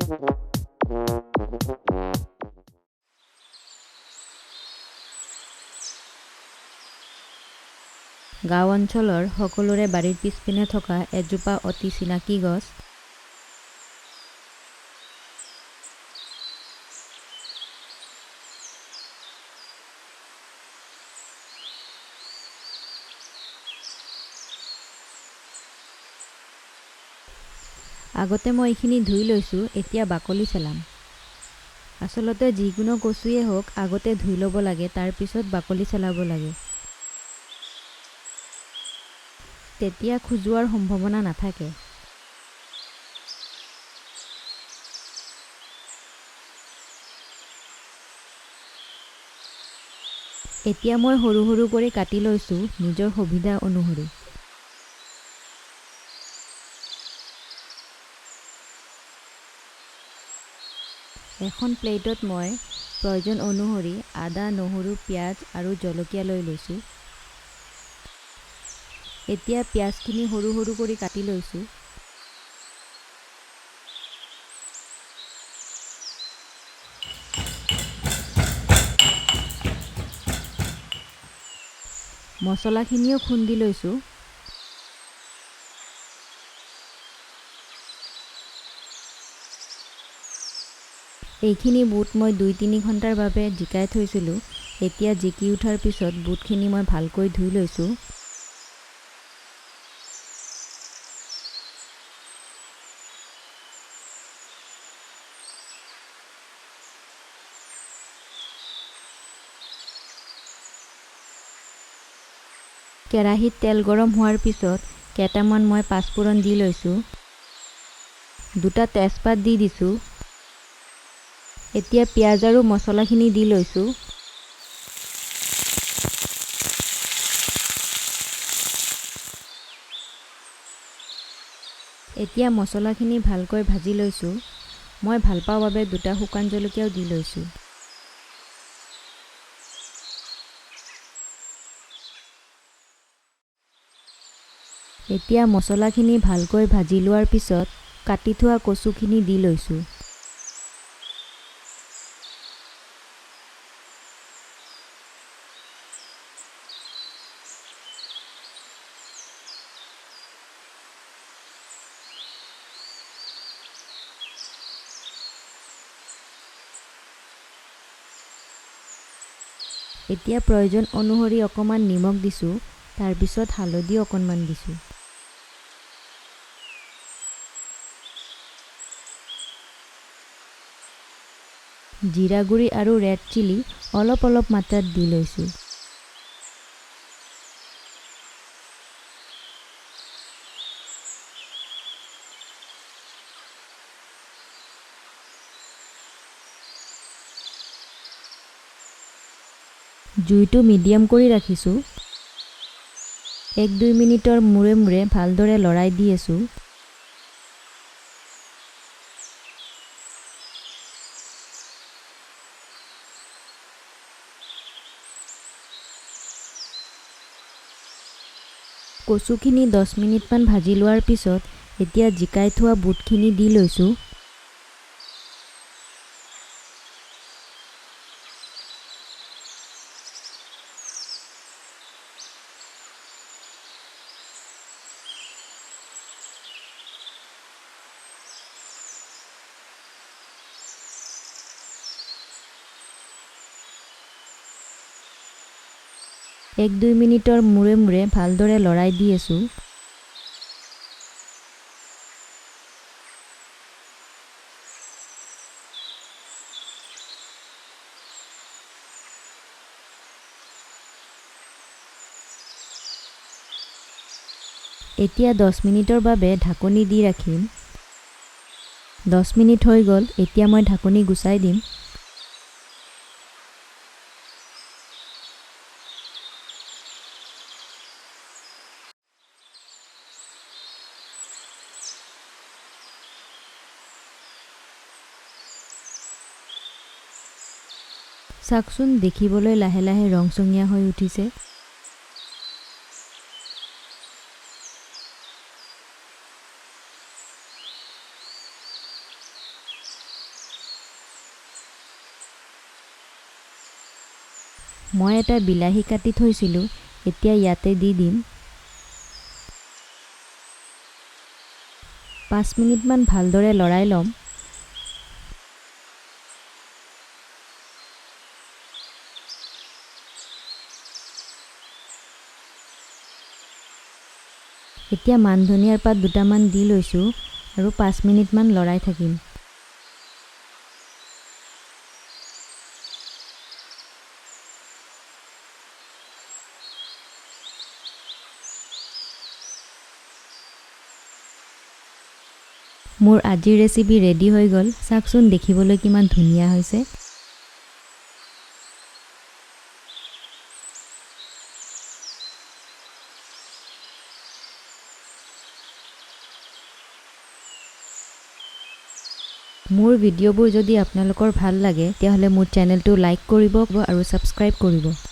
গাঁও অঞ্চলৰ সকলোৰে বাৰীৰ পিছপিনে থকা এজোপা অতি চিনাকি গছ। আগতে মই এইখিনি ধুই লৈছোঁ, এতিয়া বাকলি চেলাম। আচলতে যিকোনো কচুৱে হওক, আগতে ধুই ল'ব লাগে, তাৰপিছত বাকলি চেলাব লাগে, তেতিয়া খজুৱাৰ সম্ভাৱনা নাথাকে। এতিয়া মই সৰু সৰু কৰি কাটি লৈছোঁ নিজৰ সুবিধা অনুসৰি। এখন প্লেটত মই প্ৰয়োজন অনুসৰি আদা, নহৰু, পিঁয়াজ আৰু জলকীয়া লৈ লৈছোঁ। এতিয়া পিঁয়াজখিনি সৰু সৰু কৰি কাটি লৈছোঁ। মছলাখিনিও খুন্দি লৈছোঁ। এইখিনি বুট মই 2-3 ঘণ্টাৰ বাবে জিকাই থৈছিলোঁ। এতিয়া জিকি উঠাৰ পিছত বুটখিনি মই ভালকৈ ধুই লৈছোঁ। কেৰাহীত তেল গৰম হোৱাৰ পিছত কেইটামান মই পাঁচফোৰণ দি লৈছোঁ। দুটা তেজপাত দি দিছোঁ। এতিয়া পিঁয়াজ আৰু মছলাখিনি দি লৈছোঁ। এতিয়া মছলাখিনি ভালকৈ ভাজি লৈছোঁ। মই ভাল পাওঁ বাবে দুটা শুকান জলকীয়াও দি লৈছোঁ। এতিয়া মছলাখিনি ভালকৈ ভাজি লোৱাৰ পিছত কাটি থোৱা কচুখিনি দি লৈছোঁ। এতিয়া প্ৰয়োজন অনুসৰি অকণমান নিমখ দিছোঁ, তাৰপিছত হালধি অকণমান দিছোঁ। জিৰা গুড়ি আৰু ৰেড চিলি অলপ অলপ মাত্ৰাত দি লৈছোঁ। জুইটো মিডিয়াম কৰি ৰাখিছোঁ। 1-2 মিনিটৰ মূৰে মূৰে ভালদৰে লৰাই দি আছোঁ। কচুখিনি 10 মিনিটমান ভাজি লোৱাৰ পিছত এতিয়া জিকাই থোৱা বুটখিনি দি লৈছোঁ। 1-2 মিনিটৰ মূৰে মূৰে ভালদৰে লৰাই দি আছোঁ। এতিয়া 10 মিনিটৰ বাবে ঢাকনি দি ৰাখিম। 10 মিনিট হৈ গ'ল, এতিয়া মই ঢাকনি গুচাই দিম। চাওকচোন, দেখিবলৈ লাহে লাহে ৰংচঙীয়া হৈ উঠিছে। মই এটা বিলাহী কাটি থৈছিলোঁ, এতিয়া ইয়াতে দি দিম। 5 মিনিটমান ভালদৰে লৰাই ল'ম। এতিয়া মান ধনিয়াৰ পাত দুটামান দি লৈছোঁ আৰু 5 মিনিটমান লৰাই থাকিম। মোৰ আজিৰ ৰেচিপি ৰেডি হৈ গ'ল। চাওকচোন দেখিবলৈ কিমান ধুনীয়া হৈছে। মোৰ ভিডিঅ'বোৰ যদি আপোনালোকৰ ভাল লাগে তেতিয়াহ'লে মোৰ চেনেলটো লাইক কৰিব আৰু ছাবস্ক্ৰাইব কৰিব।